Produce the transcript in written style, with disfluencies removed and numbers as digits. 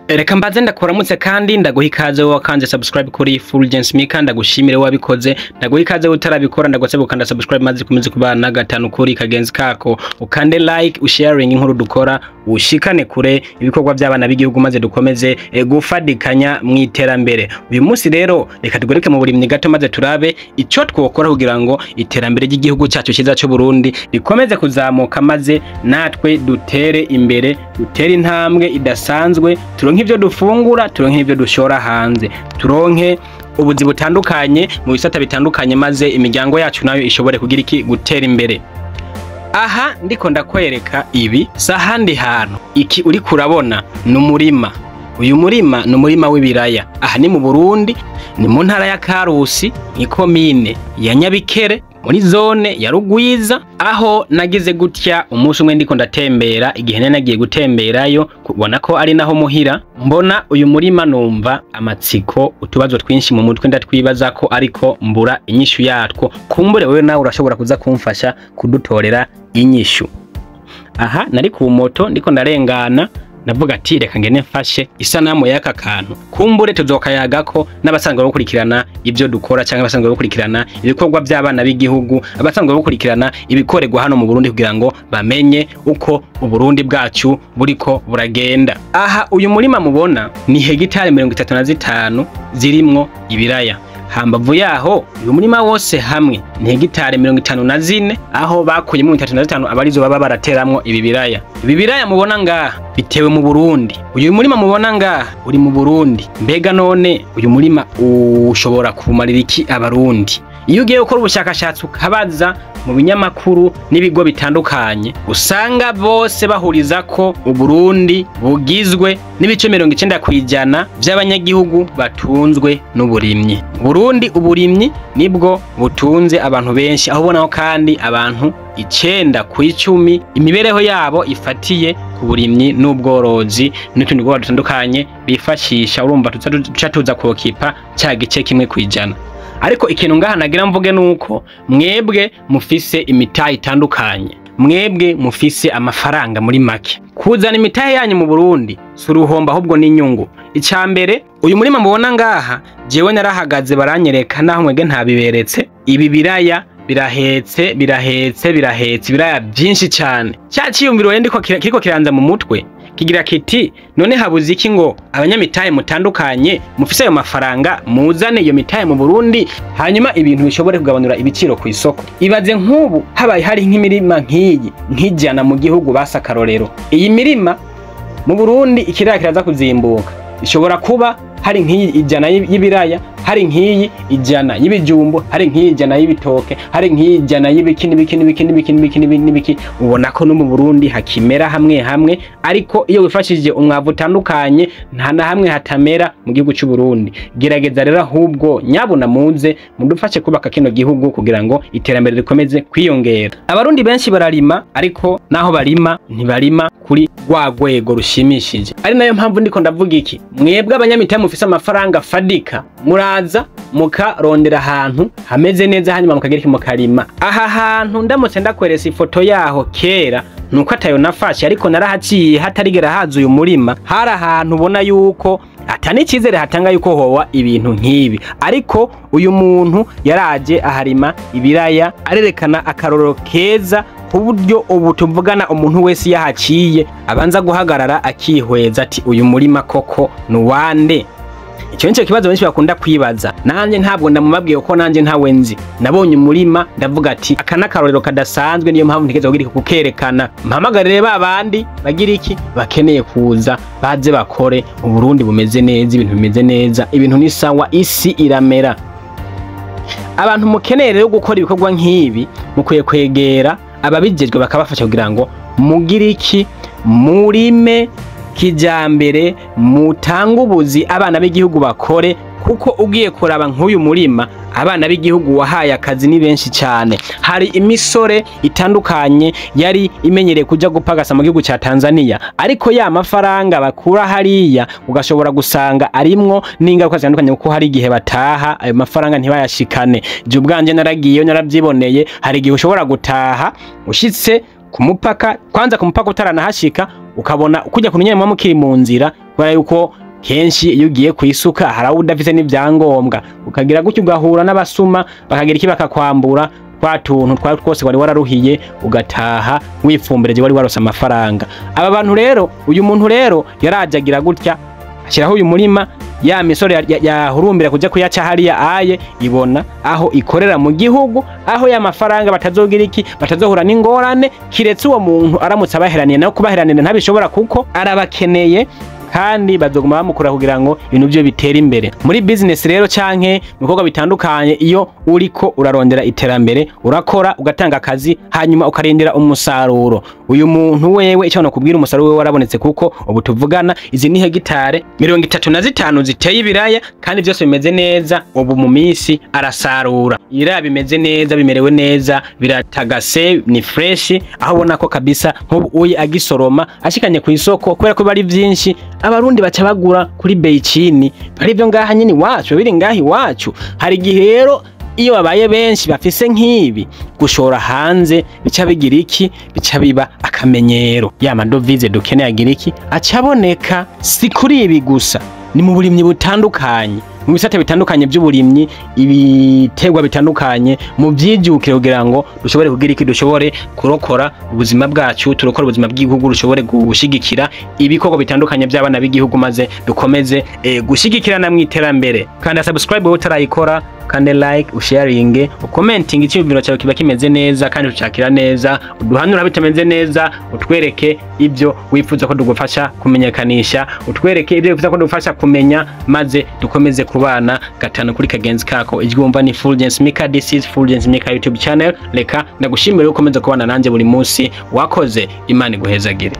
Reka mbaze ndakuramutse kandi ndaguha ikaze wowe wakanze subscribe kuri Fulgence Mika. Ndagushimire wabikoze, ndaguha ikaze utarabikora, ndagusaba gukanda subscribe maze ukomeze kubana gatanu kuri kagenzi kako, ukande like, usharing inkuru dukora, ushikane kure ibikorwa by'abana b'igihugu, maze dukomeze gufadikanya mu iterambere. Uyu munsi rero reka tugoreke mu burimyi gato, maze turabe ico twokora kugira ngo iterambere ry'igihugu cyacu cyiza cy'u Burundi rikomeze kuzamuka, maze natwe dutere imbere, dutere intambwe idasanzwe, turonke ivyo dufungura, turonke ivyo dushora hanze, turonke ubuzi butandukanye mu bisata bitandukanye, maze imiryango yacu nayo ishobore kugira iki? Gutera imbere. Aha ndiko ndakwereka ibi si ahandi hantu, iki uriko urabona ni umurima. Uyu murima ni umurima w'ibiraya. Aha ni mu Burundi, ni mu ntara ya Karusi, ikomine ya Nyabikere, muri zone ya Rugwiza, aho nagize gutya umunsi umwe ndiko ndatembera. Igihe nari nagiye gutemberayo, kubona ko ari naho muhira, mbona uyu murima, numva amatsiko, utubazo twinshi mu mutwe ndatwibaza ko ariko mbura inyishu yatwo. Kumbure wewe nawe urashobora kuza kumfasha kudutorera inyishu. Aha nari ku moto ndiko ndarengana, ndavuga ati reka ngene mfashe isanamu y'aka kantu, kumbure tuzokayagako n'abasanzwe bakurikirana ibyo dukora, cyangwa abasanzwe bakurikirana ibikorwa by'abana b'igihugu, abasanzwe bakurikirana ibikorerwa hano mu Burundi, kugira ngo bamenye uko Uburundi bwacu buriko buragenda. Aha uyu murima mubona ni hegitari 35 zirimwo ibiraya. Hambavu yaho, uyu murima wose hamwe ni hegitari 54, aho bakuyemo 35 abarizo baba barateramwo ibi biraya. Ibi biraya mubona ngaha bitewe mu Burundi. Uyu murima mubona ngaha uri mu Burundi. Mbega none uyu murima ushobora kumarira iki Abarundi? Iyo ugiye gukora ubushakashatsi, ukabaza mu binyamakuru n'ibigo bitandukanye, usanga bose bahuriza ko Uburundi bugizwe n'ibice 90% vy'abanyagihugu batunzwe n'uburimyi. Burundi uburimyi nibwo butunze abantu benshi, aho ubonaho kandi abantu 9 ku 10 imibereho yabo ifatiye ku burimyi n'ubworozi n'utundi bwoko dutandukanye bifashisha. Urumva tuca tuza kokipa ca gice 1%. Ariko ikintu ngaha nagira mvuge nuko mwebwe mufise imitahe itandukanye, mwebwe mufise amafaranga, muri make kuzana imitahe yanyu mu Burundi si uruhombo, ahubwo n'inyungu. Icya mbere, uyu murima mubona ngaha, jewe narahagaze baranyereka, naho mwebwe ntabiberetse. Ibi biraya birahetse, birahetse, birahetse ibiraya byinshi cyane. Cya ciyumviro rero ndiko kiriko kiranza mu mutwe kigira kiti: none habuze iki ngo abanyamitahe mutandukanye mufise ayo mafaranga muzane iyo mitahe mu Burundi, hanyuma ibintu bishobore kugabanura ibiciro ku isoko? Ibaze nk'ubu habaye hari nk'imirima nk'iyi nk'ijana mu gihugu, basa akarorero, iyi mirima mu Burundi, ikiraya kiraza kuzimbuka. Ishobora kuba hari nk'iyi 100 y'ibiraya, hari nk'iyi 100 y'ibijumbu, hari nk'iyi 100 y'ibitoke, hari nk'iyi 100 y'ibiki n'ibiki n'ibiki n'ibiki n'ibiki n'ibiki n'ibiki. Ubona ko no mu Burundi hakimera hamwe hamwe, ariko iyo wifashishije umwavu utandukanye, nta na hamwe hatamera mu gihugu cy'u Burundi. Gerageza rero ahubwo nyabuna muze mudufashe kubaka kino gihugu kugira ngo iterambere rikomeze kwiyongera. Abarundi benshi bararima, ariko naho barima ntibarima kuri rwa rwego rushimishije. Ari nayo mpamvu ndiko ndavuga iki: mwebwe abanyamitahe mufise amafaranga fadika, muraza mukarondera ahantu hameze neza, hanyuma mukagira iki? Mukarima. Aha hantu ndamutse ndakweresa ifoto yaho kera, nuko atayo nafashe, ariko narahaciye hatarigera haza uyu murima. Hari ahantu ubona yuko ata n'icyizere hatanga yuko hoba ibintu nk'ibi, ariko uyu muntu yaraje aharima ibiraya, arerekana akarorero keza, ku buryo ubu tuvugana umuntu wese yahaciye abanza guhagarara akihweza ati: uyu murima koko ni uwande? Icyo nicyo kibazo benshi bakunda kwibaza. Nanjye ntabwo ndamubabwiye ko nanjye ntawe nzi. Nabonye umurima ndavuga ati aka n'akarorero kadasanzwe, niyo mpamvu ntekereza kugira kukerekana, mpamagarire ba bandi bagira iki, bakeneye kuza, baze bakore. Uburundi bumeze neza, ibintu bimeze neza, ibintu ni sawa, isi iramera. Abantu mukeneye rero gukora ibikorwa nk'ibi mukwiye kwegera ababijejwe bakabafasha kugira ngo mugire iki? Murime kijambere, mutange ubuzi, abana b'igihugu bakore. Kuko ugiye kuraba nk'uyu murima, abana b'igihugu wahaye akazi ni benshi cyane. Hari imisore itandukanye yari imenyereye kuja gupagasa mu gihugu ca Tanzania, ariko ya mafaranga bakura hariya ugashobora gusanga arimwo n'ingaruka zitandukanye, kuko hari igihe bataha ayo mafaranga ntibayashikane. Je ubwanje naragiyeyo, naravyiboneye. Hari igihe ushobora gutaha, ushitse ku mupaka, kwanza ku mupaka utaranahashika, ukabona kujya ku nyene mukiri mu nzira. Kubera yuko kenshi iyo ugiye kwisuka hari aho udafise n'ivyangombwa, ukagira gutyo ugahura n'abasuma bakagira iki, bakakwambura twa tuntu twari twose wari wararuhiye, ugataha wifumbireje wari warose amafaranga. Aba bantu rero, uyu muntu rero yaraje agira gutya ashyiraho uyu murima, ya misoro yahurumbira kuja kuyaca hariya aye ibona aho ikorera mu gihugu, aho ya mafaranga batazogira iki, batazohura n'ingorane, kiretse uwo muntu aramutse abaheraniye. Nawe kubaheranira ntabishobora kuko arabakeneye, kandi bazoguma bamukora kugira ngo ibintu byo bitere imbere muri business rero canke mu bikorwa bitandukanye. Iyo uriko urarondera iterambere, urakora, ugatanga akazi, hanyuma ukarindira umusaruro. Uyu muntu wewe, icyo nokubwira, umusaruro wewe warabonetse, kuko ubu tuvugana izi ni hegitare 35 ziteye ibiraya, kandi byose bimeze neza. Ubu mu minsi arasarura ibiraya bimeze neza, bimerewe neza, biratagase, ni fresh, aho ubona ko kabisa nk'ubu uye agisoroma ashikanye ku isoko, kubera ko bari byinshi, Abarundi baca bagura kuri bei chini. Bari byo ngaha nyine iwacu, biri ngaha iwacu. Hari igihe rero iyo babaye benshi bafise nk'ibi, gushora hanze bica bigira iki, bica biba akamenyero, ya madovize dukeneye agira iki, acaboneka. Si kuri ibi gusa, ni mu burimyi butandukanye, mu bisata bitandukanye by'uburimyi, ibiterwa bitandukanye, mu byijukire kugira ngo dushobore kugira iki, dushobore kurokora ubuzima bwacu, turokora ubuzima bw'igihugu, dushobore gushigikira ibikorwa bitandukanye by'abana b'igihugu, maze dukomeze gushigikirana mu iterambere. Kanda subscribe wowe utarayikora, kande like, usharinge, ucommenting, icyumviro cyawe kiba kimeze neza kandi tucakira neza. Uduhanura bitameze neza, utwereke ibyo wifuza ko tugufasha kumenyekanisha, utwereke ibyo wifuza ko tugufasha kumenya, maze dukomeze kubana gatanu kuri kagenzi kako. Ijwi wumva ni Fulgence Mika, this is Fulgence Mika YouTube channel. Reka ndagushimire ukomeze kubana nanjye buri munsi. Wakoze, Imana iguhezagire.